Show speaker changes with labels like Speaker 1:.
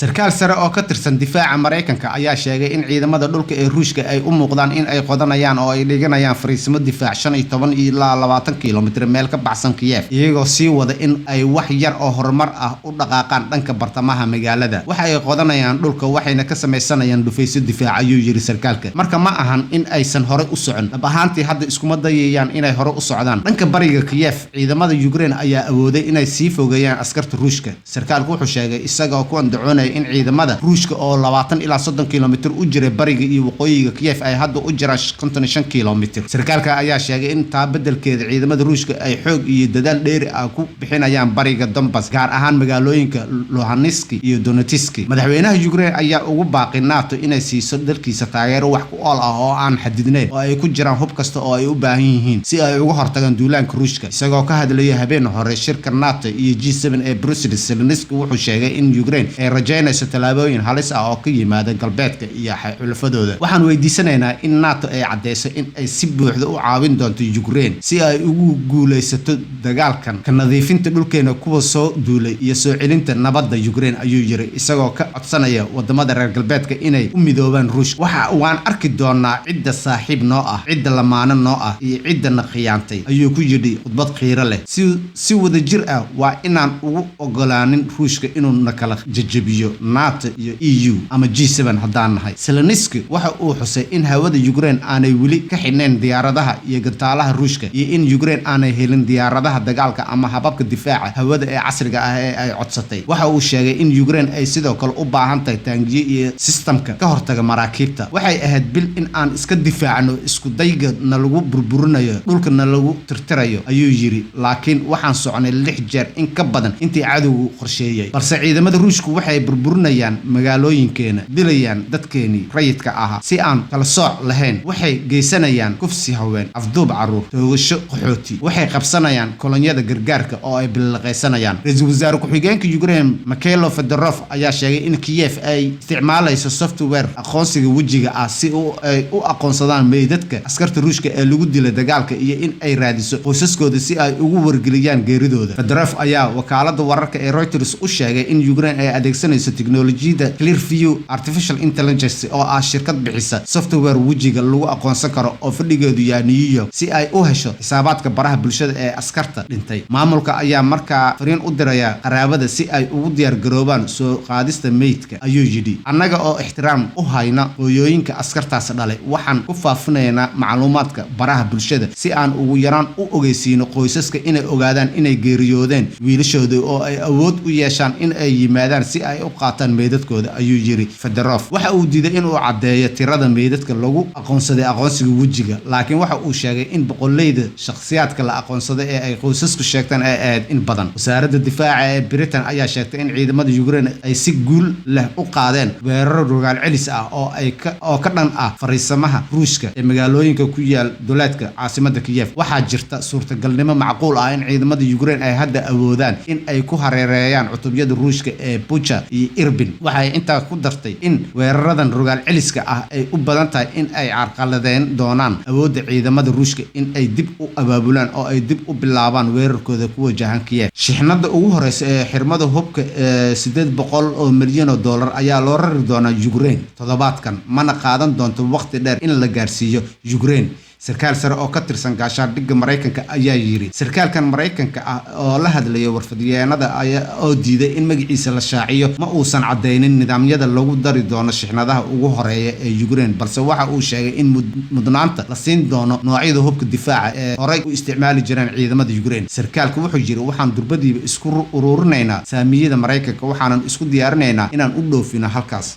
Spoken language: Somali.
Speaker 1: Sarkaal sare oo ka tirsan difaaca Maraykanka ayaa sheegay in ciidamada dhulka ee Ruushka ay u muuqdaan in ay qodanayaan oo ay dhiganayaan fariisimo difaac 15 ilaa 20 kilomitir meel ka baxsan Kiev, iyagoo sii wada in ay wax yar oo horumar ah u dhaqaaqaan dhanka bartamaha magaalada. "Waxa ay qodanayaan dhulka, waxayna ka samaysanayaan dhufaysyo difaac," ayuu yiri sarkaalka. "Marka ma ahan in aysan horey u socon. Dhab ahaantii, hadda iskuma dayayaan inay hore u socdaan." Dhanka bariga Kiev, ciidamada Ukraine ayaa awooday inay sii fogeeyaan askarta Ruushka. Sarkaalku wuxuu sheegay, isagoo ku andacoonaya, in ciidamada Ruushka oo 20 ilaa 30 kilomitir u jiray bariga iyo waqooyiga Kiev ay hadda u jiraan 55 kilomitir. Sarkaalka ayaa sheegay in taa beddelkeeda ciidamada Ruushka ay xoog iyo dadaal dheeri ah ku bixinayaan bariga Donbas, gaar ahaan magaalooyinka Luhansk iyo Donetsk. Madaxweynaha Ukraine ayaa ugu baaqay NATO inay siiso dalkiisa taageero wax ku ool ah oo aan xadidneyn, oo ay ku jiraan hub kasta oo ay u baahan yihiin, si ay uga hortagaan duulaanka Ruushka. Isagoo ka hadlaya habeen hore shirka NATO iyo G7 ee Brussels, Zelensky wuxuu sheegay in Ukraine ay rajaynayso tallaabooyin halis ah oo ka yimaada galbeedka iyo xulafadooda. "Waxaan weydiisanaynaa in NATO ay caddeyso in ay si buuxda u caawin doonto Ukraine si ay ugu guuleysato dagaalkan ka nadiifinta dhulkeena kuwa soo duulay iyo soo celinta nabadda Ukraine," ayuu yiri, isagoo ka codsanaya wadamada reer galbeedka inay u midoobaan Ruushka. "Waxa waan arki doonaa cidda saaxiib noo ah, cidda lamaano noo ah iyo ciddana khiyaantay," ayuu ku yidhi khudbad qiiro leh. Si wadajir ah waa inaan ugu ogolaanin Ruushka inuu na kala jajabiyo, NATO iyo EU ama G7 haddaan nahay. Zelensky waxa uu xusay in hawada Ukraine aanay weli ka xidhnayn diyaaradaha iyo gantaalaha Ruushka, iyo in Ukraine aanay helin diyaaradaha dagaalka ama hababka difaaca hawada ee casriga ah ee ay codsatay. Waxa uu sheegay in Ukraine ay sidoo kale u baahan tahay taangiyo iyo sistamka ka hortaga maraakiibta. "Waxay ahayd bil in aan iska difaacno isku dayga na lagu burburinayo, dhulka na lagu tirtirayo," ayuu yiri, "laakiin waxaan soconay lix jeer in ka badan intii cadowgu qorsheeyay. Balse ciidamada Ruushku waxay burburinayaan magaalooyinkeena, dilayaan dadkeenii rayidka ahaa si aan kala sooc lahayn. Waxay geysanayaan kufsi haween, afduub caruur, toogasho qaxooti. Waxay qabsanayaan kolonyada gargaarka oo ay bilaqaysanayaan." Ra-iisul wasaare ku-xigeenka Ukraine Mykhailo Fedorov ayaa sheegay in Kiev ay isticmaalayso software aqoonsiga wejiga ah si ay u aqoonsadaan meydadka askarta Ruushka ee lagu dilay dagaalka, iyo in ay raadiso qoysaskooda si ay ugu wargeliyaan geeridooda. Fedorov ayaa wakaalada wararka ee Reuters u sheegay in Ukraine ay adeegsanayso tiknolojiyada Clearview Artificial Intelligence, oo ah shirkad bixisa software wejiga lagu aqoonsan karo oo fadhigeedu yahay New York, si ay u hesho xisaabaadka baraha bulshada ee askarta dhintay. "Maamulka ayaa markaa fariin u diraya qaraabada si ay ugu diyaar garoobaan soo qaadista meydka," ayuu yidhi. "Annaga oo ixtiraam u hayna hooyooyinka askartaas dhalay, waxaan ku faafinaynaa macluumaadka baraha bulshada si aan ugu yaraan u ogeysiino qoysaska inay ogaadaan inay geeriyoodeen wiilashooda oo ay awood u yeeshaan in ay yimaadaan si ay u qaataan meydadkooda," ayuu yiri Fedorov. Waxa uu diiday inuu caddeeyo tirada meydadka lagu aqoonsaday aqoonsiga wejiga, laakiin waxa uu sheegay in boqoleyda shakhsiyaadka la aqoonsaday ee ay qoysasku sheegtaan ay ahayd in badan. Wasaaradda difaaca ee Britain ayaa sheegtay in ciidamada Ukraine ay si guul leh u qaadeen weeraro rogaal celis ah oo ka dhan ah fariisamaha Ruushka ee magaalooyinka ku yaal duleedka caasimada Kiev. Waxaa jirta suurtagalnimo macquul ah in ciidamada Ukraine ay hadda awoodaan in ay ku hareereeyaan cutubyada Ruushka ee Bucha iyo Irpin. Waxay intaa ku dartay in weeraradan rogaal celiska ah ay u badan tahay in ay carqaladeyn doonaan awoodda ciidamada Ruushka in ay dib u abaabulaan oo ay dib u bilaabaan weerarkooda ku wajahan Kiev. Shixnada ugu horeysa ee xirmada hubka ee $800 milyan ayaa loo rari doonaa Ukraine toddobaadkan, mana qaadan doonto waqti dheer in la gaarsiiyo Ukraine, sarkaal sare oo ka tirsan gaashaandhigga Maraykanka ayaa yiri. Sarkaalkan Maraykanka ah oo la hadlaya warfidiyeenada ayaa oo diiday in magaciisa la shaaciyo ma uusan cadeynin nidaamyada lagu dari doono shixnadaha ugu horeeya ee Ukraine, balse waxa uu sheegay in mudnaanta la siin doono noocyada hubka difaaca ee horey u isticmaali jireen ciidamada Ukraine. Sarkaalku wuxuu yiri: "Waxaan durbadiiba isku ururinaynaa saamiyada Maraykanka, waxaanan isku diyaarinaynaa inaan u dhoofino halkaas."